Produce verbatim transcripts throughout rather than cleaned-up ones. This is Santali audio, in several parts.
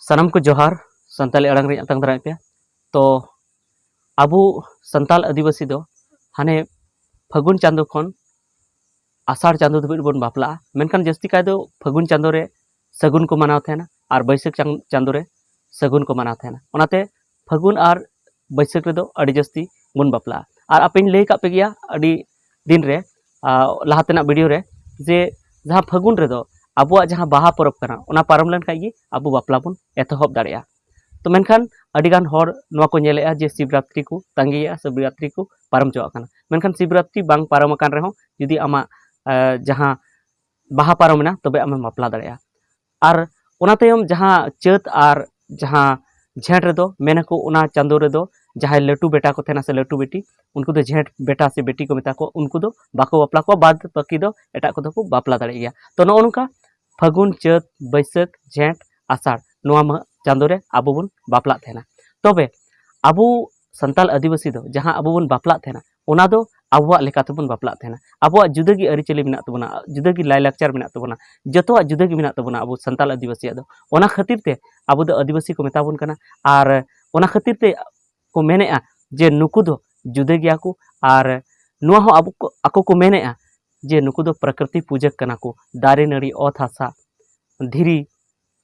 ᱥᱟᱱᱟᱢ ᱠᱚ ᱡᱚᱦᱟᱨ᱾ ᱥᱟᱱᱛᱟᱲᱤ ᱟᱲᱟᱝ ᱨᱮᱧ ᱟᱛᱟᱝ ᱫᱟᱨᱟᱢᱮᱫ ᱯᱮᱭᱟ᱾ ᱛᱚ ᱟᱵᱚ ᱥᱟᱱᱛᱟᱲ ᱟᱹᱫᱤᱵᱟᱹᱥᱤ ᱫᱚ ᱦᱟᱱᱮ ᱯᱷᱟᱹᱜᱩᱱ ᱪᱟᱸᱫᱳ ᱠᱷᱚᱱ ᱟᱥᱟᱲ ᱪᱟᱸᱫᱳ ᱫᱷᱟᱹᱵᱤᱡ ᱵᱚᱱ ᱵᱟᱯᱞᱟᱜᱼᱟ᱾ ᱢᱮᱱᱠᱷᱟᱱ ᱡᱟᱹᱥᱛᱤ ᱠᱟᱭ ᱫᱚ ᱯᱷᱟᱹᱜᱩᱱ ᱪᱟᱸᱫᱳ ᱨᱮ ᱥᱟᱹᱜᱩᱱ ᱠᱚ ᱢᱟᱱᱟᱣ ᱛᱟᱦᱮᱱᱟ ᱟᱨ ᱵᱟᱹᱭᱥᱟᱹᱠᱷ ᱪᱟᱸ- ᱪᱟᱸᱫᱳ ᱨᱮ ᱥᱟᱹᱜᱩᱱ ᱠᱚ ᱢᱟᱱᱟᱣ ᱛᱟᱦᱮᱱᱟ᱾ ᱚᱱᱟᱛᱮ ᱯᱷᱟᱹᱜᱩᱱ ᱟᱨ ᱵᱟᱹᱭᱥᱟᱹᱠᱷ ᱨᱮᱫᱚ ᱟᱹᱰᱤ ᱡᱟᱹᱥᱛᱤ ᱵᱚᱱ ᱵᱟᱯᱞᱟᱜᱼᱟ᱾ ᱟᱨ ᱟᱯᱮᱧ ᱞᱟᱹᱭ ᱟᱠᱟᱫ ᱯᱮ ᱜᱮᱭᱟ ᱟᱹᱰᱤ ᱫᱤᱱ ᱨᱮ, ᱟᱨ ᱞᱟᱦᱟ ᱛᱮᱱᱟᱜ ᱵᱷᱤᱰᱤᱭᱳ ᱨᱮ, ᱡᱮ ᱡᱟᱦᱟᱸ ᱯᱷᱟᱹᱜᱩᱱ ᱨᱮᱫᱚ ᱟᱵᱚᱣᱟᱜ ᱡᱟᱦᱟᱸ ᱵᱟᱦᱟ ᱯᱚᱨᱚᱵᱽ ᱠᱟᱱᱟ, ᱚᱱᱟ ᱯᱟᱨᱚᱢ ᱞᱮᱱᱠᱷᱟᱡ ᱜᱮ ᱟᱵᱚ ᱵᱟᱯᱞᱟ ᱵᱚᱱ ᱮᱛᱚᱦᱚᱵ ᱫᱟᱲᱮᱭᱟᱜᱼᱟ᱾ ᱛᱚ ᱢᱮᱱᱠᱷᱟᱱ ᱟᱹᱰᱤᱜᱟᱱ ᱦᱚᱲ ᱱᱚᱣᱟ ᱠᱚ ᱧᱮᱞᱮᱫᱼᱟ ᱡᱮ ᱥᱤᱵᱨᱟᱛᱨᱤ ᱠᱚ ᱛᱟᱸᱜᱤᱭᱮᱫᱼᱟ, ᱥᱤᱵᱨᱟᱛᱨᱤ ᱠᱚ ᱯᱟᱨᱚᱢ ᱪᱟᱵᱟᱜ ᱠᱟᱱᱟ᱾ ᱢᱮᱱᱠᱷᱟᱱ ᱥᱤᱵᱨᱟᱛᱨᱤ ᱵᱟᱝ ᱯᱟᱨᱚᱢ ᱟᱠᱟᱱ ᱨᱮᱦᱚᱸ ᱡᱩᱫᱤ ᱟᱢᱟᱜ, ᱟᱸ, ᱡᱟᱦᱟᱸ ᱵᱟᱦᱟ ᱯᱟᱨᱚᱢᱮᱱᱟ, ᱛᱚᱵᱮ ᱟᱢᱮᱢ ᱵᱟᱯᱞᱟ ᱫᱟᱲᱮᱭᱟᱜᱼᱟ᱾ ᱟᱨ ᱚᱱᱟ ᱛᱟᱭᱚᱢ ᱡᱟᱦᱟᱸ ᱪᱟᱹᱛ ᱟᱨ ᱡᱟᱦᱟᱸ ᱡᱷᱮᱸᱴ ᱨᱮᱫᱚ ᱢᱮᱱᱟᱠᱚ ᱚᱱᱟ ᱪᱟᱸᱫᱳ ᱨᱮᱫᱚ ᱡᱟᱦᱟᱸᱭ ᱞᱟᱹᱴᱩ ᱵᱮᱴᱟ ᱠᱚ ᱛᱟᱦᱮᱱᱟ ᱥᱮ ᱞᱟᱹᱴᱩ ᱵᱤᱴᱤ, ᱩᱱᱠᱩ ᱫᱚ ᱡᱷᱮᱸᱴ ᱵᱮᱴᱟ ᱥᱮ ᱵᱤᱴᱤ ᱠᱚ ᱢᱮᱛᱟ ᱠᱚᱣᱟ, ᱩᱱᱠᱩ ᱫᱚ ᱵᱟᱠᱚ ᱵᱟᱯᱞᱟ ᱠᱚᱣᱟ, ᱵᱟᱫ ᱵᱟᱹᱠᱤ ᱫᱚ ᱮᱴᱟᱜ ᱠᱚᱫᱚ ᱠᱚ ᱵᱟᱯᱞᱟ ᱫᱟᱲᱮᱭᱟᱜ ᱜᱮᱭᱟ᱾ ᱛᱚ ᱱᱚᱜᱼᱚ ᱱᱚᱝᱠᱟ ᱯᱷᱟᱹᱜᱩᱱ, ᱪᱟᱹᱛ, ᱵᱟᱹᱭᱥᱟᱹᱠᱷ, ᱡᱷᱮᱸᱴ, ᱟᱥᱟᱲ ᱱᱚᱣᱟ ᱢᱟᱹ- ᱪᱟᱸᱫᱳ ᱨᱮ ᱟᱵᱚ ᱵᱚᱱ ᱵᱟᱯᱞᱟᱜ ᱛᱟᱦᱮᱱᱟ᱾ ᱛᱚᱵᱮ ᱟᱵᱚ ᱥᱟᱱᱛᱟᱲ ᱟᱹᱫᱤᱵᱟᱹᱥᱤ ᱫᱚ ᱡᱟᱦᱟᱸ ᱟᱵᱚ ᱵᱚᱱ ᱵᱟᱯᱞᱟᱜ ᱛᱟᱦᱮᱱᱟ, ᱚᱱᱟ ᱫᱚ ᱟᱵᱚᱣᱟᱜ ᱞᱮᱠᱟ ᱛᱮᱵᱚᱱ ᱵᱟᱯᱞᱟᱜ ᱛᱟᱦᱮᱱᱟ᱾ ᱟᱵᱚᱣᱟᱜ ᱡᱩᱫᱟᱹ ᱜᱮ ᱟᱹᱨᱤᱪᱟᱹᱞᱤ ᱢᱮᱱᱟᱜ ᱛᱟᱵᱚᱱᱟ, ᱡᱩᱫᱟᱹ ᱜᱮ ᱞᱟᱭᱼᱞᱟᱠᱪᱟᱨ ᱢᱮᱱᱟᱜ ᱛᱟᱵᱚᱱᱟ, ᱡᱚᱛᱚᱣᱟᱜ ᱡᱩᱫᱟᱹ ᱜᱮ ᱢᱮᱱᱟᱜ ᱛᱟᱵᱚᱱᱟ ᱟᱵᱚ ᱥᱟᱱᱛᱟᱲ ᱟᱹᱫᱤᱵᱟᱹᱥᱤᱭᱟᱜ ᱫᱚ᱾ ᱚᱱᱟ ᱠᱷᱟᱹᱛᱤᱨ ᱛᱮ ᱟᱵᱚ ᱫᱚ ᱟᱹᱫᱤᱵᱟᱹᱥᱤ ᱠᱚ ᱢᱮᱛᱟ ᱵᱚᱱ ᱠᱟᱱᱟ᱾ ᱟᱨ ᱚᱱᱟ ᱠᱷᱟᱹᱛᱤᱨ ᱛᱮ ᱠᱚ ᱢᱮᱱᱮᱫᱼᱟ ᱡᱮ ᱱᱩᱠᱩ ᱫᱚ ᱡᱩᱫᱟᱹ ᱜᱮᱭᱟ ᱠᱚ᱾ ᱟᱨ ᱱᱚᱣᱟ ᱦᱚᱸ ᱟᱵᱚ ᱠᱚ, ᱟᱠᱚ ᱠᱚ ᱢᱮᱱᱮᱫᱼᱟ ᱡᱮ ᱱᱩᱠᱩ ᱫᱚ ᱯᱨᱟᱠᱨᱤᱛᱤᱠ ᱯᱩᱡᱟᱹ ᱠᱟᱱᱟ ᱠᱚ, ᱫᱟᱨᱮ ᱱᱟᱹᱲᱤ, ᱚᱛ ᱦᱟᱥᱟ, ᱫᱷᱤᱨᱤ,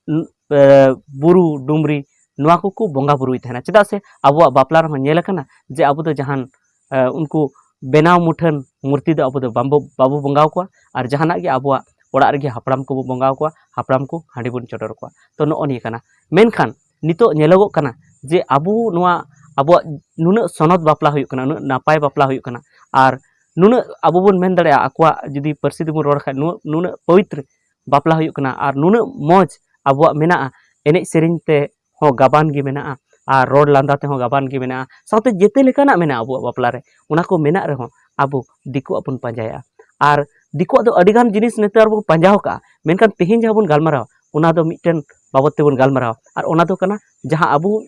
ᱩᱸ, ᱮ, ᱵᱩᱨᱩ, ᱰᱩᱢᱨᱤ, ᱱᱚᱣᱟ ᱠᱚᱠᱚ ᱵᱚᱸᱜᱟ ᱵᱩᱨᱩᱭ ᱛᱟᱦᱮᱱᱟ᱾ ᱪᱮᱫᱟᱜ ᱥᱮ ᱟᱵᱚᱣᱟᱜ ᱵᱟᱯᱞᱟ ᱨᱮᱦᱚᱸ ᱧᱮᱞ ᱟᱠᱟᱱᱟ ᱡᱮ ᱟᱵᱚ ᱫᱚ ᱡᱟᱦᱟᱱ, ᱮ, ᱩᱱᱠᱩ ᱵᱮᱱᱟᱣ ᱢᱩᱴᱷᱟᱹᱱ ᱢᱩᱨᱛᱤ ᱫᱚ ᱟᱵᱚ ᱫᱚ ᱵᱟᱵᱚ, ᱵᱟᱵᱚ ᱵᱚᱸᱜᱟ ᱟᱠᱚᱣᱟ᱾ ᱟᱨ ᱡᱟᱦᱟᱱᱟᱜ ᱜᱮ ᱟᱵᱚᱣᱟᱜ ᱚᱲᱟᱜ ᱨᱮᱜᱮ ᱦᱟᱯᱲᱟᱢ ᱠᱚᱵᱚ ᱵᱚᱸᱜᱟ ᱟᱠᱚᱣᱟ, ᱦᱟᱯᱲᱟᱢ ᱠᱚ ᱦᱟᱺᱰᱤ ᱵᱚᱱ ᱪᱚᱰᱚᱨ ᱟᱠᱚᱣᱟ᱾ ᱛᱚ ᱱᱚᱜᱼᱚ ᱱᱤᱭᱟᱹ ᱠᱟᱱᱟ᱾ ᱢᱮᱱᱠᱷᱟᱱ ᱱᱤᱛᱚᱜ ᱧᱮᱞᱚᱜᱚᱜ ᱠᱟᱱᱟ ᱡᱮ ᱟᱵᱚ ᱱᱚᱣᱟ ᱟᱵᱚᱣᱟᱜ ᱱᱩᱱᱟᱹᱜ ᱥᱚᱱᱚᱛ ᱵᱟᱯᱞᱟ ᱦᱩᱭᱩᱜ ᱠᱟᱱᱟ, ᱩᱱᱟᱹᱜ ᱱᱟᱯᱟᱭ ᱵᱟᱯᱞᱟ ᱦᱩᱭᱩᱜ ᱠᱟᱱᱟ, ᱟᱨ ᱱᱩᱱᱟᱹᱜ ᱟᱵᱚ ᱵᱚᱱ ᱢᱮᱱ ᱫᱟᱲᱮᱭᱟᱜᱼᱟ ᱟᱠᱚᱣᱟᱜ ᱡᱩᱫᱤ ᱯᱟᱹᱨᱥᱤ ᱛᱮᱵᱚᱱ ᱨᱚᱲ ᱠᱷᱟᱡ ᱱᱩᱱᱟᱹᱜ, ᱱᱩᱱᱟᱹᱜ ᱯᱚᱵᱤᱛᱨ ᱵᱟᱯᱞᱟ ᱦᱩᱭᱩᱜ ᱠᱟᱱᱟ ᱟᱨ ᱱᱩᱱᱟᱹᱜ ᱢᱚᱡᱽ ᱟᱵᱚᱣᱟᱜ ᱢᱮᱱᱟᱜᱼᱟ, ᱮᱱᱮᱡ ᱥᱮᱨᱮᱧ ᱛᱮ ᱦᱚᱸ ᱜᱟᱵᱟᱱ ᱜᱮ ᱢᱮᱱᱟᱜᱼᱟ ᱟᱨ ᱨᱚᱲ ᱞᱟᱸᱫᱟ ᱛᱮᱦᱚᱸ ᱜᱟᱵᱟᱱ ᱜᱮ ᱢᱮᱱᱟᱜᱼᱟ, ᱥᱟᱶᱛᱮ ᱡᱮᱛᱮ ᱞᱮᱠᱟᱱᱟᱜ ᱢᱮᱱᱟᱜᱼᱟ ᱟᱵᱚᱣᱟᱜ ᱵᱟᱯᱞᱟ ᱨᱮ᱾ ᱚᱱᱟ ᱠᱚ ᱢᱮᱱᱟᱜ ᱨᱮᱦᱚᱸ ᱟᱵᱚ ᱫᱤᱠᱩᱣᱟᱜ ᱵᱚᱱ ᱯᱟᱸᱡᱟᱭᱟ᱾ ᱟᱨ ᱫᱤᱠᱩᱣᱟᱜ ᱫᱚ ᱟᱹᱰᱤᱜᱟᱱ ᱡᱤᱱᱤᱥ ᱱᱮᱛᱟᱨ ᱵᱚᱱ ᱯᱟᱸᱡᱟ ᱟᱠᱟᱫᱼᱟ, ᱢᱮᱱᱠᱷᱟᱱ ᱛᱮᱦᱮᱧ ᱡᱟᱦᱟᱸ ᱵᱚᱱ ᱜᱟᱞᱢᱟᱨᱟᱣᱟ ᱚᱱᱟ ᱫᱚ ᱢᱤᱫᱴᱮᱱ ᱵᱟᱵᱚᱫ ᱛᱮᱵᱚᱱ ᱜᱟᱞᱢᱟᱨᱟᱣᱟ᱾ ᱟᱨ ᱚᱱᱟ ᱫᱚ ᱠᱟᱱᱟ ᱡᱟᱦᱟᱸ ᱟᱵᱚ,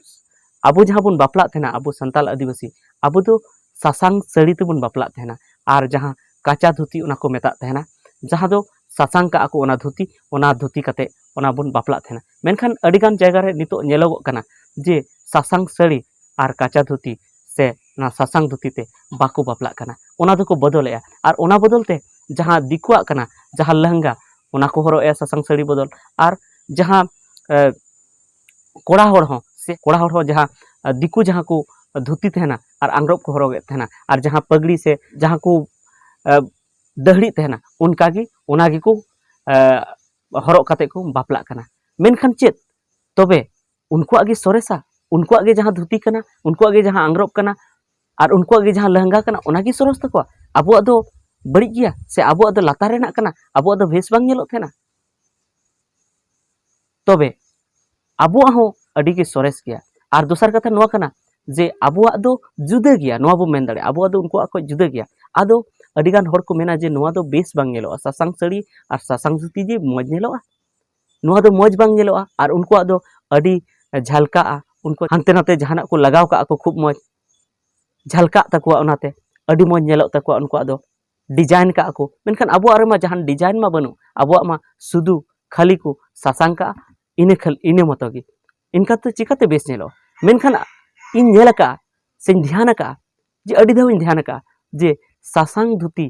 ᱟᱵᱚ ᱡᱟᱦᱟᱸ ᱵᱚᱱ ᱵᱟᱯᱞᱟᱜ ᱛᱟᱦᱮᱱᱟ ᱟᱵᱚ ᱥᱟᱱᱛᱟᱲ ᱟᱹᱫᱤᱵᱟᱹᱥᱤ, ᱟᱵᱚ ᱫᱚ ᱥᱟᱥᱟᱝ ᱥᱟᱹᱲᱤ ᱛᱮᱵᱚᱱ ᱵᱟᱯᱞᱟᱜ ᱛᱟᱦᱮᱱᱟ᱾ ᱟᱨ ᱡᱟᱦᱟᱸ ᱠᱟᱸᱪᱟ ᱫᱷᱩᱛᱤ ᱚᱱᱟ ᱠᱚ ᱢᱮᱛᱟᱜ ᱛᱟᱦᱮᱱᱟ, ᱡᱟᱦᱟᱸ ᱫᱚ ᱥᱟᱥᱟᱝ ᱠᱟᱜᱼᱟ ᱠᱚ ᱚᱱᱟ ᱫᱷᱩᱛᱤ, ᱚᱱᱟ ᱫᱷᱩᱛᱤ ᱠᱟᱛᱮ ᱚᱱᱟ ᱵᱚᱱ ᱵᱟᱯᱞᱟᱜ ᱛᱟᱦᱮᱱᱟ᱾ ᱢᱮᱱᱠᱷᱟᱱ ᱟᱹᱰᱤᱜᱟᱱ ᱡᱟᱭᱜᱟ ᱨᱮ ᱱᱤᱛᱚᱜ ᱧᱮᱞᱚᱜᱚᱜ ᱠᱟᱱᱟ ᱡᱮ ᱥᱟᱥᱟᱝ ᱥᱟᱹᱲᱤ ᱟᱨ ᱠᱟᱪᱟ ᱫᱷᱩᱛᱤ ᱥᱮ ᱚᱱᱟ ᱥᱟᱥᱟᱝ ᱫᱷᱩᱛᱤ ᱛᱮ ᱵᱟᱠᱚ ᱵᱟᱯᱞᱟᱜ ᱠᱟᱱᱟ, ᱚᱱᱟ ᱫᱚᱠᱚ ᱵᱚᱫᱚᱞᱮᱜᱼᱟ᱾ ᱟᱨ ᱚᱱᱟ ᱵᱚᱫᱚᱞ ᱛᱮ ᱡᱟᱦᱟᱸ ᱫᱤᱠᱩᱣᱟᱜ ᱠᱟᱱᱟ, ᱡᱟᱦᱟᱸ ᱞᱮᱦᱝᱜᱟ, ᱚᱱᱟ ᱠᱚ ᱦᱚᱨᱚᱜ ᱮᱜᱼᱟ ᱥᱟᱥᱟᱝ ᱥᱟᱹᱲᱤ ᱵᱚᱫᱚᱞ᱾ ᱟᱨ ᱡᱟᱦᱟᱸ ᱮ, ᱠᱚᱲᱟ ᱦᱚᱲ ᱦᱚᱸ ᱥᱮ ᱠᱚᱲᱟ ᱦᱚᱲ ᱦᱚᱸ ᱡᱟᱦᱟᱸ ᱮ, ᱫᱤᱠᱩ ᱡᱟᱦᱟᱸ ᱠᱚ ᱫᱷᱩᱛᱤ ᱛᱟᱦᱮᱱᱟ ᱟᱨ ᱟᱝᱨᱚᱵ ᱠᱚ ᱦᱚᱨᱚᱜᱮᱫ ᱛᱟᱦᱮᱱᱟ ᱟᱨ ᱡᱟᱦᱟᱸ ᱯᱟᱹᱜᱽᱲᱤ ᱥᱮ ᱡᱟᱦᱟᱸ ᱠᱚ ᱮ, ᱫᱟᱹᱦᱲᱤᱜ ᱛᱟᱦᱮᱱᱟ, ᱚᱱᱠᱟᱜᱮ ᱚᱱᱟ ᱜᱮᱠᱚ ᱮ, ᱦᱚᱨᱚᱜ ᱠᱟᱛᱮ ᱠᱚ ᱵᱟᱯᱞᱟᱜ ᱠᱟᱱᱟ᱾ ᱢᱮᱱᱠᱷᱟᱱ ᱪᱮᱫ ᱛᱚᱵᱮ ᱩᱱᱠᱩᱣᱟᱜ ᱜᱮ ᱥᱚᱨᱮᱥᱟ? ᱩᱱᱠᱩᱣᱟᱜ ᱜᱮ ᱡᱟᱦᱟᱸ ᱫᱷᱩᱛᱤ ᱠᱟᱱᱟ, ᱩᱱᱠᱩᱣᱟᱜ ᱜᱮ ᱡᱟᱦᱟᱸ ᱟᱝᱨᱚᱵ ᱠᱟᱱᱟ, ᱟᱨ ᱩᱱᱠᱩᱣᱟᱜ ᱜᱮ ᱡᱟᱦᱟᱸ ᱞᱮᱦᱝᱜᱟ ᱠᱟᱱᱟ, ᱚᱱᱟᱜᱮ ᱥᱚᱨᱚᱥ ᱛᱟᱠᱚᱣᱟ᱾ ᱟᱵᱚᱣᱟᱜ ᱫᱚ ᱵᱟᱹᱲᱤᱡ ᱜᱮᱭᱟ ᱥᱮ ᱟᱵᱚᱣᱟᱜ ᱫᱚ ᱞᱟᱛᱟᱨ ᱨᱮᱱᱟᱜ ᱠᱟᱱᱟ, ᱟᱵᱚᱣᱟᱜ ᱫᱚ ᱵᱮᱥ ᱵᱟᱝ ᱧᱮᱞᱚᱜ ᱛᱟᱦᱮᱱᱟ᱾ ᱛᱚᱵᱮ ᱟᱵᱚᱣᱟᱜ ᱦᱚᱸ ᱟᱹᱰᱤ ᱜᱮ ᱥᱚᱨᱮᱥ ᱜᱮᱭᱟ᱾ ᱟᱨ ᱫᱚᱥᱟᱨ ᱠᱟᱛᱷᱟ ᱱᱚᱣᱟ ᱠᱟᱱᱟ ᱡᱮ ᱟᱵᱚᱣᱟᱜ ᱫᱚ ᱡᱩᱫᱟᱹ ᱜᱮᱭᱟ, ᱱᱚᱣᱟ ᱵᱚᱱ ᱢᱮᱱ ᱫᱟᱲᱮᱭᱟᱜᱼᱟ, ᱟᱵᱚᱣᱟᱜ ᱫᱚ ᱩᱱᱠᱩᱣᱟᱜ ᱠᱷᱚᱱ ᱡᱩᱫᱟᱹ ᱜᱮᱭᱟ᱾ ᱟᱫᱚ ᱟᱹᱰᱤᱜᱟᱱ ᱦᱚᱲ ᱠᱚ ᱢᱮᱱᱟ ᱡᱮ ᱱᱚᱣᱟ ᱫᱚ ᱵᱮᱥ ᱵᱟᱝ ᱧᱮᱞᱚᱜᱼᱟ, ᱥᱟᱥᱟᱝ ᱥᱟᱹᱲᱤ ᱟᱨ ᱥᱟᱥᱟᱝ ᱫᱷᱩᱛᱤ ᱡᱮ ᱢᱚᱡᱽ ᱧᱮᱞᱚᱜᱼᱟ, ᱱᱚᱣᱟ ᱫᱚ ᱢᱚᱡᱽ ᱵᱟᱝ ᱧᱮᱞᱚᱜᱼᱟ᱾ ᱟᱨ ᱩᱱᱠᱩᱣᱟᱜ ᱫᱚ ᱟᱹᱰᱤ ᱡᱷᱟᱞᱠᱟᱜᱼᱟ, ᱩᱱᱠᱩ ᱦᱟᱱᱛᱮ ᱱᱟᱛᱮ ᱡᱟᱦᱟᱱᱟᱜ ᱠᱚ ᱞᱟᱜᱟᱣ ᱠᱟᱜᱼᱟ ᱠᱚ, ᱠᱷᱩᱵ ᱢᱚᱡᱽ ᱡᱷᱟᱞᱠᱟᱜ ᱛᱟᱠᱚᱣᱟ, ᱚᱱᱟᱛᱮ ᱟᱹᱰᱤ ᱢᱚᱡᱽ ᱧᱮᱞᱚᱜ ᱛᱟᱠᱚᱣᱟ ᱩᱱᱠᱩᱣᱟᱜ ᱫᱚ᱾ ᱰᱤᱡᱟᱭᱤᱱ ᱠᱟᱜᱼᱟ ᱠᱚ, ᱢᱮᱱᱠᱷᱟᱱ ᱟᱵᱚᱣᱟᱜ ᱨᱮᱢᱟ ᱡᱟᱦᱟᱱ ᱰᱤᱡᱟᱭᱤᱱ ᱢᱟ ᱵᱟᱹᱱᱩᱜ, ᱟᱵᱚᱣᱟᱜ ᱢᱟ ᱥᱩᱫᱷᱩ ᱠᱷᱟᱹᱞᱤ ᱠᱚ ᱥᱟᱥᱟᱝ ᱠᱟᱜᱼᱟ, ᱤᱱᱟᱹ ᱠᱷᱟᱹᱞ ᱤᱱᱟᱹ ᱢᱚᱛᱚ ᱜᱮ᱾ ᱮᱱᱠᱷᱟᱱ ᱛᱚ ᱪᱤᱠᱟᱹᱛᱮ ᱵᱮᱥ ᱧᱮᱞᱚᱜᱼᱟ? ᱢᱮᱱᱠᱷᱟᱱ ᱤᱧ ᱧᱮᱞ ᱟᱠᱟᱜᱼᱟ ᱥᱮᱧ ᱫᱷᱮᱭᱟᱱ ᱟᱠᱟᱜᱼᱟ ᱡᱮ ᱟᱹᱰᱤ ᱫᱷᱟᱣ ᱤᱧ ᱫᱷᱮᱭᱟᱱ ᱟᱠᱟᱜᱼᱟ ᱡᱮ ᱥᱟᱥᱟᱝ ᱫᱷᱩᱛᱤ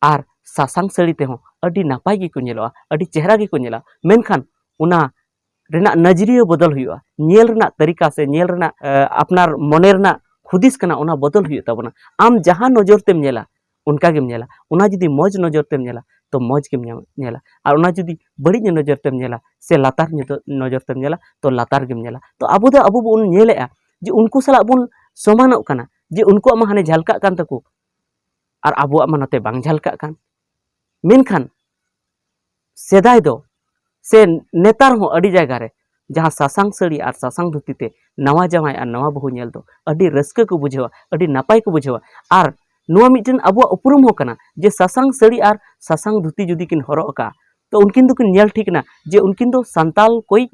ᱟᱨ ᱥᱟᱥᱟᱝ ᱥᱟᱹᱲᱤ ᱛᱮᱦᱚᱸ ᱟᱹᱰᱤ ᱱᱟᱯᱟᱭ ᱜᱮᱠᱚ ᱧᱮᱞᱚᱜᱼᱟ, ᱟᱹᱰᱤ ᱪᱮᱦᱨᱟ ᱜᱮᱠᱚ ᱧᱮᱞᱚᱜᱼᱟ᱾ ᱢᱮᱱᱠᱷᱟᱱ ᱚᱱᱟ ᱨᱮᱱᱟᱜ ᱱᱟᱡᱽᱨᱤᱭᱟᱹ ᱵᱚᱫᱚᱞ ᱦᱩᱭᱩᱜᱼᱟ, ᱧᱮᱞ ᱨᱮᱱᱟᱜ ᱛᱟᱹᱨᱤᱠᱟ ᱥᱮ ᱧᱮᱞ ᱨᱮᱱᱟᱜ ᱮ, ᱟᱯᱱᱟᱨ ᱢᱚᱱᱮ ᱨᱮᱱᱟᱜ ᱦᱩᱫᱤᱥ ᱠᱟᱱᱟ, ᱚᱱᱟ ᱵᱚᱫᱚᱞ ᱦᱩᱭᱩᱜ ᱛᱟᱵᱚᱱᱟ᱾ ᱟᱢ ᱡᱟᱦᱟᱸ ᱱᱚᱡᱚᱨ ᱛᱮᱢ ᱧᱮᱞᱟ ᱚᱱᱠᱟ ᱜᱮᱢ ᱧᱮᱞᱟ᱾ ᱚᱱᱟ ᱡᱩᱫᱤ ᱢᱚᱡᱽ ᱱᱚᱡᱚᱨ ᱛᱮᱢ ᱧᱮᱞᱟ ᱛᱚ ᱢᱚᱡᱽ ᱜᱮᱢ ᱧᱟᱢ- ᱧᱮᱞᱟ, ᱟᱨ ᱚᱱᱟ ᱡᱩᱫᱤ ᱵᱟᱹᱲᱤᱡ ᱱᱚᱡᱚᱨ ᱛᱮᱢ ᱧᱮᱞᱟ ᱥᱮ ᱞᱟᱛᱟᱨ ᱧᱚᱫᱚ- ᱱᱚᱡᱚᱨ ᱛᱮᱢ ᱧᱮᱞᱟ ᱛᱚ ᱞᱟᱛᱟᱨ ᱜᱮᱢ ᱧᱮᱞᱟ᱾ ᱛᱚ ᱟᱵᱚ ᱫᱚ ᱟᱵᱚ ᱵᱚᱱ ᱧᱮᱞᱮᱜᱼᱟ ᱡᱮ ᱩᱱᱠᱩ ᱥᱟᱞᱟᱜ ᱵᱚᱱ ᱥᱚᱢᱟᱱᱚᱜ ᱠᱟᱱᱟ, ᱡᱮ ᱩᱱᱠᱩᱣᱟᱜ ᱢᱟ ᱦᱟᱱᱮ ᱡᱷᱟᱞᱠᱟᱜ ᱠᱟᱱ ᱛᱟᱠᱚ ᱟᱨ ᱟᱵᱚᱣᱟᱜ ᱢᱟ ᱱᱚᱛᱮ ᱵᱟᱝ ᱡᱷᱟᱞᱠᱟᱜ ᱠᱟᱱ᱾ ᱢᱮᱱᱠᱷᱟᱱ ᱥᱮᱫᱟᱭ ᱫᱚ ᱥᱮ ᱱᱮᱛᱟᱨ ᱦᱚᱸ ᱟᱹᱰᱤ ᱡᱟᱭᱜᱟ ᱨᱮ ᱡᱟᱦᱟᱸ ᱥᱟᱥᱟᱝ ᱥᱟᱹᱲᱤ ᱟᱨ ᱥᱟᱥᱟᱝ ᱫᱷᱩᱛᱤ ᱛᱮ ᱱᱟᱣᱟ ᱡᱟᱶᱟᱭ ᱟᱨ ᱱᱟᱣᱟ ᱵᱟᱹᱦᱩ ᱧᱮᱞ ᱫᱚ ᱟᱹᱰᱤ ᱨᱟᱹᱥᱠᱟᱹ ᱠᱚ ᱵᱩᱡᱷᱟᱹᱣᱟ, ᱟᱹᱰᱤ ᱱᱟᱯᱟᱭ ᱠᱚ ᱵᱩᱡᱷᱟᱹᱣᱟ᱾ ᱟᱨ ᱱᱚᱣᱟ ᱢᱤᱫᱴᱮᱱ ᱟᱵᱚᱣᱟᱜ ᱩᱯᱨᱩᱢ ᱦᱚᱸ ᱠᱟᱱᱟ ᱡᱮ ᱥᱟᱥᱟᱝ ᱥᱟᱹᱲᱤ ᱟᱨ ᱥᱟᱥᱟᱝ ᱫᱷᱩᱛᱤ ᱡᱩᱫᱤ ᱠᱤᱱ ᱦᱚᱨᱚᱜ ᱟᱠᱟᱫᱼᱟ ᱛᱚ ᱩᱱᱠᱤᱱ ᱫᱚᱠᱤᱱ ᱧᱮᱞ ᱴᱷᱤᱠ ᱮᱱᱟ ᱡᱮ ᱩᱱᱠᱤᱱ ᱫᱚ ᱥᱟᱱᱛᱟᱞ ᱠᱚᱭᱤᱡ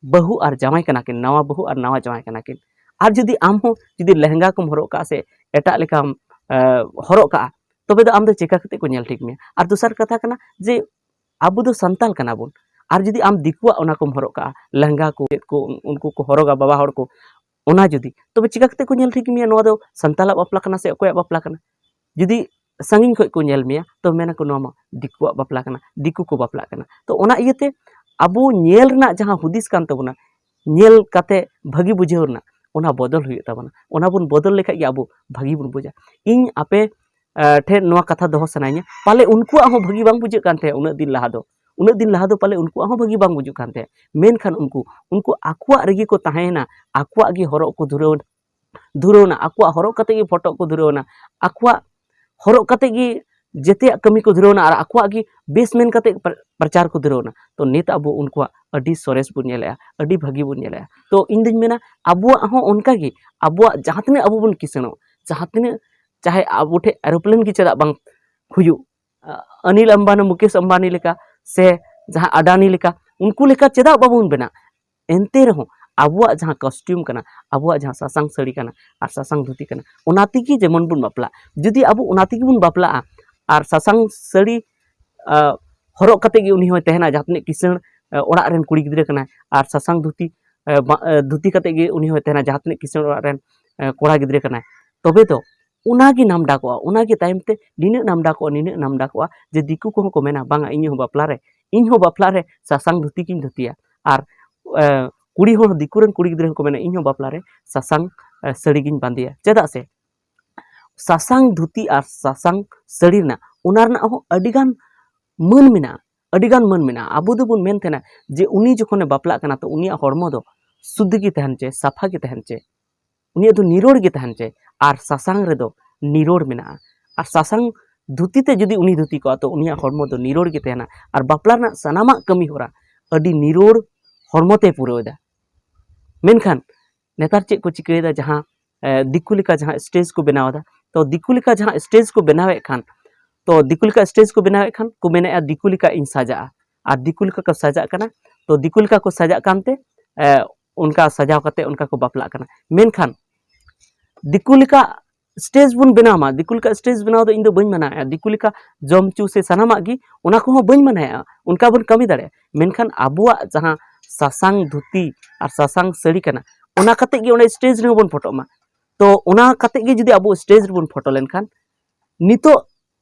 ᱵᱟᱹᱦᱩ ᱟᱨ ᱡᱟᱶᱟᱭ ᱠᱟᱱᱟ ᱠᱤᱱ, ᱱᱟᱣᱟ ᱵᱟᱹᱦᱩ ᱟᱨ ᱱᱟᱣᱟ ᱡᱟᱶᱟᱭ ᱠᱟᱱᱟ ᱠᱤᱱ᱾ ᱟᱨ ᱡᱩᱫᱤ ᱟᱢ ᱦᱚᱸ ᱡᱩᱫᱤ ᱞᱮᱦᱮᱝᱜᱟ ᱠᱚᱢ ᱦᱚᱨᱚᱜ ᱠᱟᱜᱼᱟ ᱥᱮ ᱮᱴᱟᱜ ᱞᱮᱠᱟᱢ ᱮ, ᱦᱚᱨᱚᱜ ᱠᱟᱜᱼᱟ, ᱛᱚᱵᱮ ᱫᱚ ᱟᱢ ᱫᱚ ᱪᱮᱠᱟ ᱠᱟᱛᱮ ᱠᱚ ᱧᱮᱞ ᱴᱷᱤᱠ ᱢᱮᱭᱟ? ᱟᱨ ᱫᱚᱥᱟᱨ ᱠᱟᱛᱷᱟ ᱠᱟᱱᱟ ᱡᱮ ᱟᱵᱚ ᱫᱚ ᱥᱟᱱᱛᱟᱞ ᱠᱟᱱᱟ ᱵᱚᱱ, ᱟᱨ ᱡᱩᱫᱤ ᱟᱢ ᱫᱤᱠᱩᱣᱟᱜ ᱚᱱᱟ ᱠᱚᱢ ᱦᱚᱨᱚᱜ ᱠᱟᱜᱼᱟ, ᱞᱮᱦᱝᱜᱟ ᱠᱚ ᱪᱮᱫ ᱠᱚ ᱩᱱᱠᱩ ᱠᱚ ᱦᱚᱨᱚᱜᱟ ᱵᱟᱵᱟ ᱦᱚᱲ ᱠᱚ, ᱚᱱᱟ ᱡᱩᱫᱤ, ᱛᱚᱵᱮ ᱪᱮᱠᱟ ᱠᱟᱛᱮ ᱠᱚ ᱧᱮᱞ ᱴᱷᱤᱠ ᱢᱮᱭᱟ ᱱᱚᱣᱟ ᱫᱚ ᱥᱟᱱᱛᱟᱞᱟᱜ ᱵᱟᱯᱞᱟ ᱠᱟᱱᱟ ᱥᱮ ᱚᱠᱚᱭᱟᱜ ᱵᱟᱯᱞᱟ ᱠᱟᱱᱟ? ᱡᱩᱫᱤ ᱥᱟᱺᱜᱤᱧ ᱠᱷᱚᱱ ᱠᱚ ᱧᱮᱞ ᱢᱮᱭᱟ, ᱛᱚ ᱢᱮᱱᱟᱠᱚ ᱱᱚᱣᱟ ᱢᱟ ᱫᱤᱠᱩᱣᱟᱜ ᱵᱟᱯᱞᱟ ᱠᱟᱱᱟ, ᱫᱤᱠᱩ ᱠᱚ ᱵᱟᱯᱞᱟᱜ ᱠᱟᱱᱟ᱾ ᱛᱚ ᱚᱱᱟ ᱤᱭᱟᱹᱛᱮ ᱟᱵᱚ ᱧᱮᱞ ᱨᱮᱱᱟᱜ ᱡᱟᱦᱟᱸ ᱦᱩᱫᱤᱥ ᱠᱟᱱ ᱛᱟᱵᱚᱱᱟ, ᱧᱮᱞ ᱠᱟᱛᱮ ᱵᱷᱟᱹᱜᱤ ᱵᱩᱡᱷᱟᱹᱣ ᱨᱮᱱᱟᱜ, ᱚᱱᱟ ᱵᱚᱫᱚᱞ ᱦᱩᱭᱩᱜ ᱛᱟᱵᱚᱱᱟ᱾ ᱚᱱᱟ ᱵᱚᱱ ᱵᱚᱫᱚᱞ ᱞᱮᱠᱷᱟᱡ ᱜᱮ ᱟᱵᱚ ᱵᱷᱟᱹᱜᱤ ᱵᱚᱱ ᱵᱩᱡᱟ᱾ ᱤᱧ ᱟᱯᱮ ᱴᱷᱮᱱ ᱱᱚᱣᱟ ᱠᱟᱛᱷᱟ ᱫᱚᱦᱚ ᱥᱟᱱᱟᱧᱟ, ᱯᱟᱞᱮ ᱩᱱᱠᱩᱣᱟᱜ ᱦᱚᱸ ᱵᱷᱟᱹᱜᱤ ᱵᱟᱝ ᱵᱩᱡᱷᱟᱹᱜ ᱠᱟᱱ ᱛᱟᱦᱮᱸᱫ ᱩᱱᱟᱹᱜ ᱫᱤᱱ ᱞᱟᱦᱟ ᱫᱚ, ᱩᱱᱟᱹᱜ ᱫᱤᱱ ᱞᱟᱦᱟ ᱫᱚ ᱯᱟᱞᱮ ᱩᱱᱠᱩᱣᱟᱜ ᱦᱚᱸ ᱵᱷᱟᱹᱜᱤ ᱵᱟᱝ ᱵᱩᱡᱷᱟᱹᱜ ᱠᱟᱱ ᱛᱟᱦᱮᱸᱫ᱾ ᱢᱮᱱᱠᱷᱟᱱ ᱩᱱᱠᱩ ᱩᱱᱠᱩ ᱟᱠᱚᱣᱟᱜ ᱨᱮᱜᱮ ᱠᱚ ᱛᱟᱦᱮᱸᱭᱮᱱᱟ, ᱟᱠᱚᱣᱟᱜ ᱜᱮ ᱦᱚᱨᱚᱜ ᱠᱚ ᱫᱷᱩᱨᱟᱹᱣ ᱫᱷᱩᱨᱟᱹᱣᱱᱟ, ᱟᱠᱚᱣᱟᱜ ᱦᱚᱨᱚᱜ ᱠᱟᱛᱮ ᱜᱮ ᱯᱷᱳᱴᱳ ᱠᱚ ᱫᱷᱩᱨᱟᱹᱣᱱᱟ, ᱟᱠᱚᱣᱟᱜ ᱦᱚᱨᱚᱜ ᱠᱟᱛᱮ ᱜᱮ ᱡᱮᱛᱮᱭᱟᱜ ᱠᱟᱹᱢᱤ ᱠᱚ ᱫᱷᱩᱨᱟᱹᱣᱱᱟ, ᱟᱨ ᱟᱠᱚᱣᱟᱜ ᱜᱮ ᱵᱮᱥ ᱢᱮᱱ ᱠᱟᱛᱮ ᱯᱨᱚᱪᱟᱨ ᱠᱚ ᱫᱷᱩᱨᱟᱹᱣᱱᱟ᱾ ᱛᱚ ᱱᱤᱛ ᱟᱵᱚ ᱩᱱᱠᱩᱣᱟᱜ ᱟᱹᱰᱤ ᱥᱚᱨᱮᱥ ᱵᱚᱱ ᱧᱮᱞᱮᱜᱼᱟ, ᱟᱹᱰᱤ ᱵᱷᱟᱹᱜᱤ ᱵᱚᱱ ᱧᱮᱞᱮᱜᱼᱟ᱾ ᱛᱚ ᱤᱧ ᱫᱩᱧ ᱢᱮᱱᱟ ᱟᱵᱚᱣᱟᱜ ᱦᱚᱸ ᱚᱱᱠᱟ ᱜᱮ, ᱟᱵᱚᱣᱟᱜ ᱡᱟᱦᱟᱸ ᱛᱤᱱᱟᱹᱜ ᱟᱵᱚ ᱵᱚᱱ ᱠᱤᱥᱟᱹᱬᱚᱜ, ᱡᱟᱦᱟᱸ ᱛᱤᱱᱟᱹᱜ, ᱪᱟᱦᱮ ᱟᱵᱚ ᱴᱷᱮᱱ ᱮᱨᱳᱯᱞᱮᱱ ᱜᱮ ᱪᱮᱫᱟᱜ ᱵᱟᱝ ᱦᱩᱭᱩᱜ, ᱟᱱᱤᱞ ᱟᱢᱵᱟᱱᱤ, ᱢᱩᱠᱮᱥ ᱟᱢᱵᱟᱱᱤ ᱞᱮᱠᱟ ᱥᱮ ᱡᱟᱦᱟᱸ ᱟᱰᱟᱱᱤ ᱞᱮᱠᱟ, ᱩᱱᱠᱩ ᱞᱮᱠᱟ ᱪᱮᱫᱟᱜ ᱵᱟᱵᱚᱱ ᱵᱮᱱᱟᱜ? ᱮᱱᱛᱮ ᱨᱮᱦᱚᱸ ᱟᱵᱚᱣᱟᱜ ᱡᱟᱦᱟᱸ ᱠᱚᱥᱴᱤᱭᱩᱢ ᱠᱟᱱᱟ, ᱟᱵᱚᱣᱟᱜ ᱡᱟᱦᱟᱸ ᱥᱟᱥᱟᱝ ᱥᱟᱹᱲᱤ ᱠᱟᱱᱟ ᱟᱨ ᱥᱟᱥᱟᱝ ᱫᱷᱩᱛᱤ ᱠᱟᱱᱟ, ᱚᱱᱟ ᱛᱮᱜᱮ ᱡᱮᱢᱚᱱ ᱵᱚᱱ ᱵᱟᱯᱞᱟᱜ᱾ ᱡᱩᱫᱤ ᱟᱵᱚ ᱚᱱᱟ ᱛᱮᱜᱮ ᱵᱚᱱ ᱵᱟᱯᱞᱟᱜᱼᱟ ᱟᱨ ᱥᱟᱥᱟᱝ ᱥᱟᱹᱲᱤ ᱦᱚᱨᱚᱜ ᱠᱟᱛᱮ ᱜᱮ ᱩᱱᱤ ᱦᱚᱸᱭ ᱛᱟᱦᱮᱱᱟ, ᱡᱟᱦᱟᱸ ᱛᱤᱱᱟᱹᱜ ᱠᱤᱥᱟᱹᱬ ᱚᱲᱟᱜ ᱨᱮᱱ ᱠᱩᱲᱤ ᱜᱤᱫᱽᱨᱟᱹ ᱠᱟᱱᱟᱭ, ᱟᱨ ᱥᱟᱥᱟᱝ ᱫᱷᱩᱛᱤ ᱫᱷᱩᱛᱤ ᱠᱟᱛᱮ ᱜᱮ ᱩᱱᱤ ᱦᱚᱸᱭ ᱛᱟᱦᱮᱱᱟ, ᱡᱟᱦᱟᱸ ᱛᱤᱱᱟᱹᱜ ᱠᱤᱥᱟᱹᱬ ᱚᱲᱟᱜ ᱨᱮᱱ ᱠᱚᱲᱟ ᱜᱤᱫᱽᱨᱟᱹ ᱠᱟᱱᱟᱭ, ᱛᱚᱵᱮ ᱫᱚ ᱚᱱᱟᱜᱮ ᱱᱟᱢᱰᱟᱠᱚᱜᱼᱟ᱾ ᱚᱱᱟᱜᱮ ᱛᱟᱭᱚᱢ ᱛᱮ ᱱᱤᱱᱟᱹᱜ ᱱᱟᱢᱰᱟᱠᱚᱜᱼᱟ, ᱱᱤᱱᱟᱹᱜ ᱱᱟᱢᱰᱟᱠᱚᱜᱼᱟ ᱡᱮ ᱫᱤᱠᱩ ᱠᱚᱦᱚᱸ ᱠᱚ ᱢᱮᱱᱟ, "ᱵᱟᱝᱟ, ᱤᱧ ᱦᱚᱸ ᱵᱟᱯᱞᱟ ᱨᱮ, ᱤᱧ ᱦᱚᱸ ᱵᱟᱯᱞᱟ ᱨᱮ ᱥᱟᱥᱟᱝ ᱫᱷᱩᱛᱤ ᱜᱤᱧ ᱫᱷᱩᱛᱤᱭᱟ᱾" ᱟᱨ ᱠᱩᱲᱤ ᱦᱚᱲ, ᱫᱤᱠᱩ ᱨᱮᱱ ᱠᱩᱲᱤ ᱜᱤᱫᱽᱨᱟᱹ ᱦᱚᱸᱠᱚ ᱢᱮᱱᱟ, "ᱤᱧ ᱦᱚᱸ ᱵᱟᱯᱞᱟ ᱨᱮ ᱥᱟᱥᱟᱝ ᱥᱟᱹᱲᱤ ᱜᱤᱧ ᱵᱟᱸᱫᱮᱭᱟ᱾" ᱪᱮᱫᱟᱜ ᱥᱮ ᱥᱟᱥᱟᱝ ᱫᱷᱩᱛᱤ ᱟᱨ ᱥᱟᱥᱟᱝ ᱥᱟᱹᱲᱤ ᱨᱮᱱᱟᱜ, ᱚᱱᱟ ᱨᱮᱱᱟᱜ ᱦᱚᱸ ᱟᱹᱰᱤᱜᱟᱱ ᱢᱟᱹᱱ ᱢᱮᱱᱟᱜᱼᱟ, ᱟᱹᱰᱤᱜᱟᱱ ᱢᱟᱹᱱ ᱢᱮᱱᱟᱜᱼᱟ᱾ ᱟᱵᱚ ᱫᱚᱵᱚᱱ ᱢᱮᱱ ᱛᱟᱦᱮᱱᱟ ᱡᱮ ᱩᱱᱤ ᱡᱚᱠᱷᱚᱱᱮ ᱵᱟᱯᱞᱟᱜ ᱠᱟᱱᱟ, ᱛᱚ ᱩᱱᱤᱭᱟᱜ ᱦᱚᱲᱢᱚ ᱫᱚ ᱥᱩᱫᱷ ᱜᱮ ᱛᱟᱦᱮᱱ ᱪᱟᱹᱭ, ᱥᱟᱯᱷᱟ ᱜᱮ ᱛᱟᱦᱮᱱ ᱪᱟᱹᱭ, ᱩᱱᱤᱭᱟᱜ ᱫᱚ ᱱᱤᱨᱳᱲ ᱜᱮ ᱛᱟᱦᱮᱱ ᱪᱟᱹᱭ᱾ ᱟᱨ ᱥᱟᱥᱟᱝ ᱨᱮᱫᱚ ᱱᱤᱨᱳᱲ ᱢᱮᱱᱟᱜᱼᱟ᱾ ᱟᱨ ᱥᱟᱥᱟᱝ ᱫᱷᱩᱛᱤ ᱛᱮ ᱡᱩᱫᱤ ᱩᱱᱤ ᱫᱷᱩᱛᱤ ᱠᱚᱜᱼᱟ, ᱛᱚ ᱩᱱᱤᱭᱟᱜ ᱦᱚᱲᱢᱚ ᱫᱚ ᱱᱤᱨᱳᱲ ᱜᱮ ᱛᱟᱦᱮᱱᱟ᱾ ᱟᱨ ᱵᱟᱯᱞᱟ ᱨᱮᱱᱟᱜ ᱥᱟᱱᱟᱢᱟᱜ ᱠᱟᱹᱢᱤ ᱦᱚᱨᱟ ᱟᱹᱰᱤ ᱱᱤᱨᱳᱲ ᱦᱚᱲᱢᱚ ᱛᱮ ᱯᱩᱨᱟᱹᱣ ᱮᱫᱟ᱾ ᱢᱮᱱᱠᱷᱟᱱ ᱱᱮᱛᱟᱨ ᱪᱮᱫ ᱠᱚ ᱪᱤᱠᱟᱹᱭᱮᱫᱟ, ᱡᱟᱦᱟᱸ ᱫᱤᱠᱩ ᱞᱮᱠᱟ ᱡᱟᱦᱟᱸ ᱥᱴᱮᱡᱽ ᱠᱚ ᱵᱮᱱᱟᱣ ᱮᱫᱟ, ᱛᱚ ᱫᱤᱠᱩ ᱞᱮᱠᱟ ᱡᱟᱦᱟᱸ ᱥᱴᱮᱡᱽ ᱠᱚ ᱵᱮᱱᱟᱣᱮᱫ ᱠᱷᱟᱱ, ᱛᱚ ᱫᱤᱠᱩ ᱞᱮᱠᱟ ᱥᱴᱮᱡᱽ ᱠᱚ ᱵᱮᱱᱟᱣᱮᱫ ᱠᱷᱟᱱ ᱠᱚ ᱢᱮᱱᱮᱫᱼᱟ, "ᱫᱤᱠᱩ ᱞᱮᱠᱟ ᱤᱧ ᱥᱟᱡᱟᱜᱼᱟ", ᱟᱨ ᱫᱤᱠᱩ ᱞᱮᱠᱟ ᱠᱚ ᱥᱟᱡᱟᱜ ᱠᱟᱱᱟ᱾ ᱛᱚ ᱫᱤᱠᱩ ᱞᱮᱠᱟ ᱠᱚ ᱥᱟᱡᱟᱜ ᱠᱟᱱᱛᱮ ᱚᱱᱠᱟ ᱥᱟᱡᱟᱣ ᱠᱟᱛᱮ ᱚᱱᱠᱟ ᱠᱚ ᱵᱟᱯᱞᱟᱜ ᱠᱟᱱᱟ᱾ ᱢᱮᱱᱠᱷᱟᱱ ᱫᱤᱠᱩ ᱞᱮᱠᱟ ᱥᱴᱮᱡᱽ ᱵᱚᱱ ᱵᱮᱱᱟᱣ ᱢᱟ᱾ ᱫᱤᱠᱩ ᱞᱮᱠᱟ ᱥᱴᱮᱡᱽ ᱵᱮᱱᱟᱣ ᱫᱚ ᱤᱧ ᱫᱚ ᱵᱟᱹᱧ ᱢᱟᱱᱟᱣᱮᱫᱼᱟ, ᱫᱤᱠᱩ ᱞᱮᱠᱟ ᱡᱚᱢ ᱧᱩ ᱥᱮ ᱥᱟᱱᱟᱢᱟᱜ ᱜᱮ, ᱚᱱᱟ ᱠᱚᱦᱚᱸ ᱵᱟᱹᱧ ᱢᱟᱱᱟᱣᱮᱫᱼᱟ, ᱚᱱᱠᱟ ᱵᱚᱱ ᱠᱟᱹᱢᱤ ᱫᱟᱲᱮᱭᱟᱜᱼᱟ᱾ ᱢᱮᱱᱠᱷᱟᱱ ᱟᱵᱚᱣᱟᱜ ᱡᱟᱦᱟᱸ ᱥᱟᱥᱟᱝ ᱫᱷᱩᱛᱤ ᱟᱨ ᱥᱟᱥᱟᱝ ᱥᱟᱹᱲᱤ ᱠᱟᱱᱟ, ᱚᱱᱟ ᱠᱟᱛᱮ ᱜᱮ ᱚᱸᱰᱮ ᱥᱴᱮᱡᱽ ᱨᱮᱦᱚᱸ ᱵᱚᱱ ᱯᱷᱳᱴᱳᱜ ᱢᱟ᱾ ᱛᱚ ᱚᱱᱟ ᱠᱟᱛᱮ ᱜᱮ ᱡᱩᱫᱤ ᱟᱵᱚ ᱥᱴᱮᱡᱽ ᱨᱮᱵᱚᱱ ᱯᱷᱳᱴᱳ ᱞᱮᱱᱠᱷᱟᱱ, ᱱᱤᱛᱚᱜ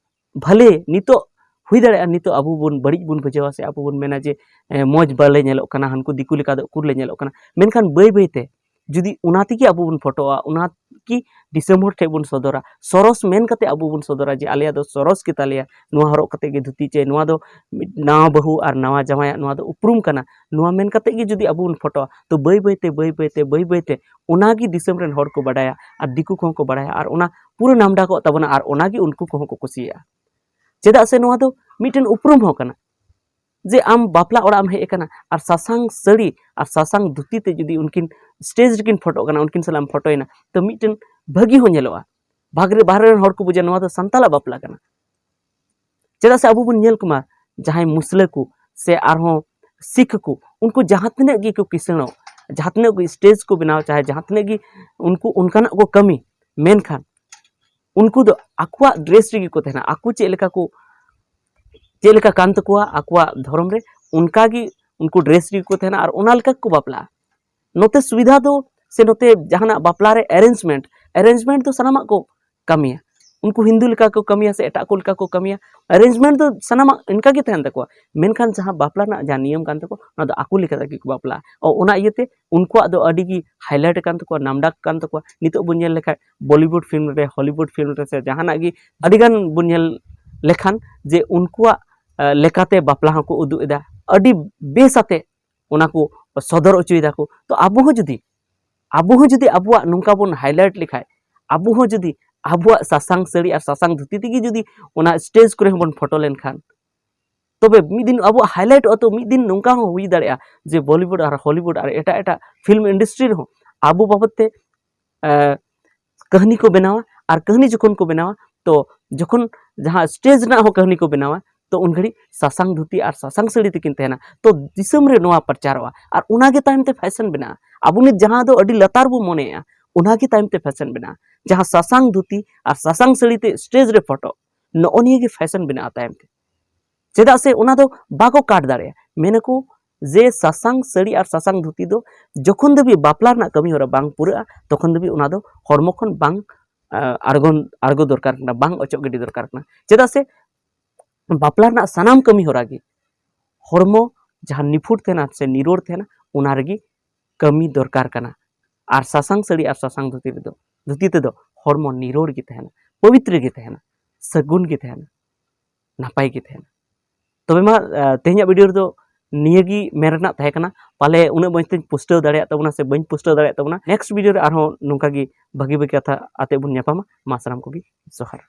ᱵᱷᱟᱞᱮ, ᱱᱤᱛᱚᱜ ᱦᱩᱭ ᱫᱟᱲᱮᱭᱟᱜᱼᱟ, ᱱᱤᱛᱚᱜ ᱟᱵᱚ ᱵᱚᱱ ᱵᱟᱹᱲᱤᱡ ᱵᱚᱱ ᱵᱩᱡᱷᱟᱹᱣᱟ ᱥᱮ ᱟᱵᱚ ᱵᱚᱱ ᱢᱮᱱᱟ ᱡᱮ, ᱮ, ᱢᱚᱡᱽ ᱵᱟᱞᱮ ᱧᱮᱞᱚᱜ ᱠᱟᱱᱟ, ᱦᱟᱱᱠᱩ ᱫᱤᱠᱩ ᱞᱮᱠᱟ ᱫᱚ ᱩᱠᱩᱨ ᱞᱮ ᱧᱮᱞᱚᱜ ᱠᱟᱱᱟ᱾ ᱢᱮᱱᱠᱷᱟᱱ ᱵᱟᱹᱭ ᱵᱟᱹᱭ ᱛᱮ ᱡᱩᱫᱤ ᱚᱱᱟ ᱛᱮᱜᱮ ᱟᱵᱚ ᱵᱚᱱ ᱯᱷᱳᱴᱳᱜᱼᱟ, ᱚᱱᱟ ᱠᱤ ᱫᱤᱥᱚᱢ ᱦᱚᱲ ᱴᱷᱮᱱ ᱵᱚᱱ ᱥᱚᱫᱚᱨᱟ, ᱥᱚᱨᱚᱥ ᱢᱮᱱ ᱠᱟᱛᱮ ᱟᱵᱚ ᱵᱚᱱ ᱥᱚᱫᱚᱨᱟ ᱡᱮ ᱟᱞᱮᱭᱟᱜ ᱫᱚ ᱥᱚᱨᱚᱥ ᱜᱮᱛᱟᱞᱮᱭᱟ, ᱱᱚᱣᱟ ᱦᱚᱨᱚᱜ ᱠᱟᱛᱮ ᱜᱮ ᱫᱷᱩᱛᱤ, ᱪᱮ ᱱᱚᱣᱟ ᱫᱚ ᱢᱤᱫ ᱱᱟᱣᱟ ᱵᱟᱹᱦᱩ ᱟᱨ ᱱᱟᱣᱟ ᱡᱟᱶᱟᱭᱟᱜ ᱱᱚᱣᱟ ᱫᱚ ᱩᱯᱨᱩᱢ ᱠᱟᱱᱟ, ᱱᱚᱣᱟ ᱢᱮᱱ ᱠᱟᱛᱮ ᱜᱮ ᱡᱩᱫᱤ ᱟᱵᱚ ᱵᱚᱱ ᱯᱷᱳᱴᱳᱜᱼᱟ, ᱛᱚ ᱵᱟᱹᱭ ᱵᱟᱹᱭ ᱛᱮ, ᱵᱟᱹᱭ ᱵᱟᱹᱭ ᱛᱮ, ᱵᱟᱹᱭ ᱵᱟᱹᱭ ᱛᱮ ᱚᱱᱟ ᱜᱮ ᱫᱤᱥᱚᱢ ᱨᱮᱱ ᱦᱚᱲ ᱠᱚ ᱵᱟᱰᱟᱭᱟ ᱟᱨ ᱫᱤᱠᱩ ᱠᱚᱦᱚᱸ ᱠᱚ ᱵᱟᱰᱟᱭᱟ ᱟᱨ ᱚᱱᱟ ᱯᱩᱨᱟᱹ ᱱᱟᱢᱰᱟᱠᱚᱜ ᱛᱟᱵᱚᱱᱟ ᱟᱨ ᱚᱱᱟ ᱜᱮ ᱩᱱᱠᱩ ᱠᱚᱦᱚᱸ ᱠᱚ ᱠᱩᱥᱤᱭᱟᱜᱼᱟ᱾ ᱪᱮᱫᱟᱜ ᱥᱮ ᱱᱚᱣᱟ ᱫᱚ ᱢᱤᱫᱴᱮᱱ ᱩᱯᱨᱩᱢ ᱦᱚᱸ ᱠᱟᱱᱟ᱾ ᱡᱮ ᱟᱢ ᱵᱟᱯᱞᱟ ᱚᱲᱟᱜ ᱮᱢ ᱦᱮᱡ ᱟᱠᱟᱱᱟ ᱟᱨ ᱥᱟᱥᱟᱝ ᱥᱟᱹᱲᱤ ᱟᱨ ᱥᱟᱥᱟᱝ ᱫᱷᱩᱛᱤ ᱛᱮ ᱡᱩᱫᱤ ᱩᱱᱠᱤᱱ ᱥᱴᱮᱡᱽ ᱨᱮᱠᱤᱱ ᱯᱷᱳᱴᱳᱜ ᱠᱟᱱᱟ, ᱩᱱᱠᱤᱱ ᱥᱟᱞᱟᱜ ᱮᱢ ᱯᱷᱳᱴᱳᱭᱮᱱᱟ, ᱛᱚ ᱢᱤᱫᱴᱮᱱ ᱵᱷᱟᱹᱜᱤ ᱦᱚᱸ ᱧᱮᱞᱚᱜᱼᱟ᱾ ᱵᱷᱟᱜᱽ ᱨᱮ, ᱵᱟᱦᱨᱮ ᱨᱮᱱ ᱦᱚᱲ ᱠᱚ ᱵᱩᱡᱟ ᱱᱚᱣᱟ ᱫᱚ ᱥᱟᱱᱛᱟᱲᱟᱜ ᱵᱟᱯᱞᱟ ᱠᱟᱱᱟ᱾ ᱪᱮᱫᱟᱜ ᱥᱮ ᱟᱵᱚ ᱵᱚᱱ ᱧᱮᱞ ᱠᱚᱢᱟ, ᱡᱟᱦᱟᱸᱭ ᱢᱩᱥᱞᱟᱹ ᱠᱚ ᱥᱮ ᱟᱨᱦᱚᱸ ᱥᱤᱠᱷ ᱠᱚ, ᱩᱱᱠᱩ ᱡᱟᱦᱟᱸ ᱛᱤᱱᱟᱹᱜ ᱜᱮᱠᱚ ᱠᱤᱥᱟᱹᱬᱚᱜ, ᱡᱟᱦᱟᱸ ᱛᱤᱱᱟᱹᱜ ᱜᱮ ᱥᱴᱮᱡᱽ ᱠᱚ ᱵᱮᱱᱟᱣ, ᱪᱟᱦᱮ ᱡᱟᱦᱟᱸ ᱛᱤᱱᱟᱹᱜ ᱜᱮ ᱩᱱᱠᱩ ᱚᱱᱠᱟᱱᱟᱜ ᱠᱚ ᱠᱟᱹᱢᱤ, ᱢᱮᱱᱠᱷᱟᱱ ᱩᱱᱠᱩ ᱫᱚ ᱟᱠᱚᱣᱟᱜ ᱰᱨᱮᱥ ᱨᱮᱜᱮ ᱠᱚ ᱛᱟᱦᱮᱱᱟ᱾ ᱟᱠᱚ ᱪᱮᱫ ᱞᱮᱠᱟ ᱠᱚ, ᱪᱮᱫ ᱞᱮᱠᱟ ᱠᱟᱱ ᱛᱟᱠᱚᱣᱟ ᱟᱠᱚᱣᱟᱜ ᱫᱷᱚᱨᱚᱢ ᱨᱮ, ᱚᱱᱠᱟ ᱜᱮ ᱩᱱᱠᱩ ᱰᱨᱮᱥ ᱨᱮᱜᱮ ᱠᱚ ᱛᱟᱦᱮᱱᱟ ᱟᱨ ᱚᱱᱟ ᱞᱮᱠᱟ ᱜᱮᱠᱚ ᱵᱟᱯᱞᱟᱜᱼᱟ᱾ ᱱᱚᱛᱮ ᱥᱩᱵᱤᱫᱷᱟ ᱫᱚ ᱥᱮ ᱱᱚᱛᱮ ᱡᱟᱦᱟᱱᱟᱜ ᱵᱟᱯᱞᱟ ᱨᱮ ᱮᱨᱮᱧᱡᱽᱢᱮᱱᱴ, ᱮᱨᱮᱧᱡᱽᱢᱮᱱᱴ ᱫᱚ ᱥᱟᱱᱟᱢᱟᱜ ᱠᱚ ᱠᱟᱹᱢᱤᱭᱟ᱾ ᱩᱱᱠᱩ ᱦᱤᱱᱫᱩ ᱞᱮᱠᱟ ᱠᱚ ᱠᱟᱹᱢᱤᱭᱟ ᱥᱮ ᱮᱴᱟᱜ ᱠᱚ ᱞᱮᱠᱟ ᱠᱚ ᱠᱟᱹᱢᱤᱭᱟ, ᱮᱨᱮᱧᱡᱽᱢᱮᱱᱴ ᱫᱚ ᱥᱟᱱᱟᱢᱟᱜ ᱤᱱᱠᱟ ᱜᱮ ᱛᱟᱦᱮᱱ ᱛᱟᱠᱚᱣᱟ᱾ ᱢᱮᱱᱠᱷᱟᱱ ᱡᱟᱦᱟᱸ ᱵᱟᱯᱞᱟ ᱨᱮᱱᱟᱜ ᱡᱟᱦᱟᱸ ᱱᱤᱭᱚᱢ ᱠᱟᱱ ᱛᱟᱠᱚᱣᱟ, ᱚᱱᱟ ᱫᱚ ᱟᱠᱚ ᱞᱮᱠᱟ ᱛᱮᱜᱮ ᱠᱚ ᱵᱟᱯᱞᱟᱜᱼᱟ᱾ ᱚ, ᱚᱱᱟ ᱤᱭᱟᱹᱛᱮ ᱩᱱᱠᱩᱣᱟᱜ ᱫᱚ ᱟᱹᱰᱤ ᱜᱮ ᱦᱟᱭᱞᱟᱭᱤᱴ ᱠᱟᱱ ᱛᱟᱠᱚᱣᱟ, ᱱᱟᱢᱰᱟᱠ ᱠᱟᱱ ᱛᱟᱠᱚᱣᱟ᱾ ᱱᱤᱛᱚᱜ ᱵᱚᱱ ᱧᱮᱞ ᱞᱮᱠᱷᱟᱱ ᱵᱚᱞᱤᱣᱩᱰ ᱯᱷᱤᱞᱢ ᱨᱮ, ᱦᱚᱞᱤᱣᱩᱰ ᱯᱷᱤᱞᱢ ᱨᱮ ᱥᱮ ᱡᱟᱦᱟᱱᱟᱜ ᱜᱮ ᱟᱹᱰᱤᱜᱟᱱ ᱵᱚᱱ ᱧᱮᱞ ᱞᱮᱠᱷᱟᱱ ᱡᱮ ᱩᱱᱠᱩᱣᱟᱜ, ᱮ, ᱞᱮᱠᱟᱛᱮ ᱵᱟᱯᱞᱟ ᱦᱚᱸᱠᱚ ᱩᱫᱩᱜ ᱮᱫᱟ, ᱟᱹᱰᱤ ᱵᱮᱥ ᱟᱛᱮ ᱚᱱᱟ ᱠᱚ ᱥᱚᱫᱚᱨ ᱦᱚᱪᱚᱭ ᱫᱟᱠᱚ᱾ ᱛᱚ ᱟᱵᱚ ᱦᱚᱸ ᱡᱩᱫᱤ, ᱟᱵᱚ ᱦᱚᱸ ᱡᱩᱫᱤ ᱟᱵᱚᱣᱟᱜ ᱱᱚᱝᱠᱟ ᱵᱚᱱ ᱦᱟᱭᱞᱟᱭᱤᱴ ᱞᱮᱠᱷᱟᱡ, ᱟᱵᱚ ᱦᱚᱸ ᱡᱩᱫᱤ ᱟᱵᱚᱣᱟᱜ ᱥᱟᱥᱟᱝ ᱥᱟᱹᱲᱤ ᱟᱨ ᱥᱟᱥᱟᱝ ᱫᱷᱩᱛᱤ ᱛᱮᱜᱮ ᱡᱩᱫᱤ ᱚᱱᱟ ᱥᱴᱮᱡᱽ ᱠᱚᱨᱮ ᱦᱚᱸᱵᱚᱱ ᱯᱷᱳᱴᱳ ᱞᱮᱱᱠᱷᱟᱱ, ᱛᱚᱵᱮ ᱢᱤᱫ ᱫᱤᱱ ᱟᱵᱚᱣᱟᱜ ᱦᱟᱭᱞᱟᱭᱤᱴᱚᱜᱼᱟ᱾ ᱛᱚ ᱢᱤᱫ ᱫᱤᱱ ᱱᱚᱝᱠᱟ ᱦᱚᱸ ᱦᱩᱭ ᱫᱟᱲᱮᱭᱟᱜᱼᱟ ᱡᱮ ᱵᱚᱞᱤᱣᱩᱰ ᱟᱨ ᱦᱚᱞᱤᱣᱩᱰ ᱟᱨ ᱮᱴᱟᱜ ᱮᱴᱟᱜ ᱯᱷᱤᱞᱢ ᱤᱱᱰᱟᱥᱴᱨᱤ ᱨᱮᱦᱚᱸ ᱟᱵᱚ ᱵᱟᱵᱚᱫ ᱛᱮ, ᱮ, ᱠᱟᱹᱦᱱᱤ ᱠᱚ ᱵᱮᱱᱟᱣᱟ᱾ ᱟᱨ ᱠᱟᱹᱦᱱᱤ ᱡᱚᱠᱷᱚᱱ ᱠᱚ ᱵᱮᱱᱟᱣᱟ, ᱛᱚ ᱡᱚᱠᱷᱚᱱ ᱡᱟᱦᱟᱸ ᱥᱴᱮᱡᱽ ᱨᱮᱱᱟᱜ ᱦᱚᱸ ᱠᱟᱹᱦᱱᱤ ᱠᱚ ᱵᱮᱱᱟᱣᱟ, ᱛᱚ ᱩᱱ ᱜᱷᱟᱹᱲᱤᱡ ᱥᱟᱥᱟᱝ ᱫᱷᱩᱛᱤ ᱟᱨ ᱥᱟᱥᱟᱝ ᱥᱟᱹᱲᱤ ᱛᱮᱠᱤᱱ ᱛᱟᱦᱮᱱᱟ᱾ ᱛᱚ ᱫᱤᱥᱚᱢ ᱨᱮ ᱱᱚᱣᱟ ᱯᱨᱚᱪᱟᱨᱚᱜᱼᱟ ᱟᱨ ᱚᱱᱟᱜᱮ ᱛᱟᱭᱚᱢ ᱛᱮ ᱯᱷᱮᱥᱚᱱ ᱵᱮᱱᱟᱜᱼᱟ᱾ ᱟᱵᱚ ᱱᱤᱛ ᱡᱟᱦᱟᱸ ᱫᱚ ᱟᱹᱰᱤ ᱞᱟᱛᱟᱨ ᱵᱚ ᱢᱚᱱᱮᱭᱮᱜᱼᱟ, ᱚᱱᱟᱜᱮ ᱛᱟᱭᱚᱢ ᱛᱮ ᱯᱷᱮᱥᱚᱱ ᱵᱮᱱᱟᱜᱼᱟ᱾ ᱡᱟᱦᱟᱸ ᱥᱟᱥᱟᱝ ᱫᱷᱩᱛᱤ ᱟᱨ ᱥᱟᱥᱟᱝ ᱥᱟᱹᱲᱤ ᱛᱮ ᱥᱴᱮᱡᱽ ᱨᱮ ᱯᱷᱳᱴᱳ, ᱱᱚᱜᱼᱚ ᱱᱤᱭᱟᱹ ᱜᱮ ᱯᱷᱮᱥᱚᱱ ᱵᱮᱱᱟᱜᱼᱟ ᱛᱟᱭᱚᱢ ᱛᱮ᱾ ᱪᱮᱫᱟᱜ ᱥᱮ ᱚᱱᱟ ᱫᱚ ᱵᱟᱠᱚ ᱠᱟᱴ ᱫᱟᱲᱮᱭᱟᱜᱼᱟ᱾ ᱢᱮᱱᱟᱠᱚ ᱡᱮ ᱥᱟᱥᱟᱝ ᱥᱟᱹᱲᱤ ᱟᱨ ᱥᱟᱥᱟᱝ ᱫᱷᱩᱛᱤ ᱫᱚ ᱡᱚᱠᱷᱚᱱ ᱫᱷᱟᱹᱵᱤᱡ ᱵᱟᱯᱞᱟ ᱨᱮᱱᱟᱜ ᱠᱟᱹᱢᱤ ᱦᱚᱨᱟ ᱵᱟᱝ ᱯᱩᱨᱟᱹᱜᱼᱟ, ᱛᱚᱠᱷᱚᱱ ᱫᱷᱟᱹᱵᱤᱡ ᱚᱱᱟ ᱫᱚ ᱦᱚᱲᱢᱚ ᱠᱷᱚᱱ ᱵᱟᱝ, ᱟᱸ, ᱟᱬᱜᱚᱱ, ᱟᱬᱜᱚ ᱫᱚᱨᱠᱟᱨ ᱠᱟᱱᱟ, ᱵᱟᱝ ᱚᱪᱚᱜ ᱜᱤᱰᱤ ᱫᱚᱨᱠᱟᱨ ᱠᱟᱱᱟ᱾ ᱪᱮᱫᱟᱜ ᱥᱮ ᱵᱟᱯᱞᱟ ᱨᱮᱱᱟᱜ ᱥᱟᱱᱟᱢ ᱠᱟᱹᱢᱤ ᱦᱚᱨᱟ ᱜᱮ ᱦᱚᱲᱢᱚ ᱡᱟᱦᱟᱸ ᱱᱤᱯᱷᱩᱴ ᱛᱟᱦᱮᱱᱟ ᱥᱮ ᱱᱤᱨᱳᱲ ᱛᱟᱦᱮᱱᱟ, ᱚᱱᱟ ᱨᱮᱜᱮ ᱠᱟᱹᱢᱤ ᱫᱚᱨᱠᱟᱨ ᱠᱟᱱᱟ᱾ ᱟᱨ ᱥᱟᱥᱟᱝ ᱥᱟᱹᱲᱤ ᱟᱨ ᱥᱟᱥᱟᱝ ᱫᱷᱩᱛᱤ ᱨᱮᱫᱚ, ᱫᱷᱩᱛᱤ ᱛᱮᱫᱚ ᱦᱚᱲᱢᱚ ᱱᱤᱨᱳᱲ ᱜᱮ ᱛᱟᱦᱮᱱᱟ, ᱯᱚᱵᱤᱛᱨᱚ ᱜᱮ ᱛᱟᱦᱮᱱᱟ, ᱥᱟᱹᱜᱩᱱ ᱜᱮ ᱛᱟᱦᱮᱱᱟ, ᱱᱟᱯᱟᱭ ᱜᱮ ᱛᱟᱦᱮᱱᱟ᱾ ᱛᱚᱵᱮ ᱢᱟ, ᱟᱸ, ᱛᱮᱦᱮᱧᱟᱜ ᱵᱷᱤᱰᱤᱭᱳ ᱨᱮᱫᱚ ᱱᱤᱭᱟᱹ ᱜᱮ ᱢᱮᱱ ᱨᱮᱱᱟᱜ ᱛᱟᱦᱮᱸ ᱠᱟᱱᱟ᱾ ᱯᱟᱞᱮ ᱩᱱᱟᱹᱜ ᱢᱚᱡᱽ ᱛᱮᱧ ᱯᱩᱥᱴᱟᱹᱣ ᱫᱟᱲᱮᱭᱟᱜ ᱛᱟᱵᱚᱱᱟ ᱥᱮ ᱵᱟᱹᱧ ᱯᱩᱥᱴᱟᱹᱣ ᱫᱟᱲᱮᱭᱟᱜ ᱛᱟᱵᱚᱱᱟ᱾ ᱱᱮᱠᱥᱴ ᱵᱷᱤᱰᱤᱭᱳ ᱨᱮ ᱟᱨᱦᱚᱸ ᱱᱚᱝᱠᱟ ᱜᱮ ᱵᱷᱟᱹᱜᱤ ᱵᱷᱟᱹᱜᱤ ᱠᱟᱛᱷᱟ ᱟᱛᱮ ᱵᱚᱱ ᱧᱟᱯᱟᱢᱟ᱾ ᱢᱟ ᱥᱟᱱᱟᱢ ᱠᱚᱜᱮ ᱡᱚᱦᱟᱨ᱾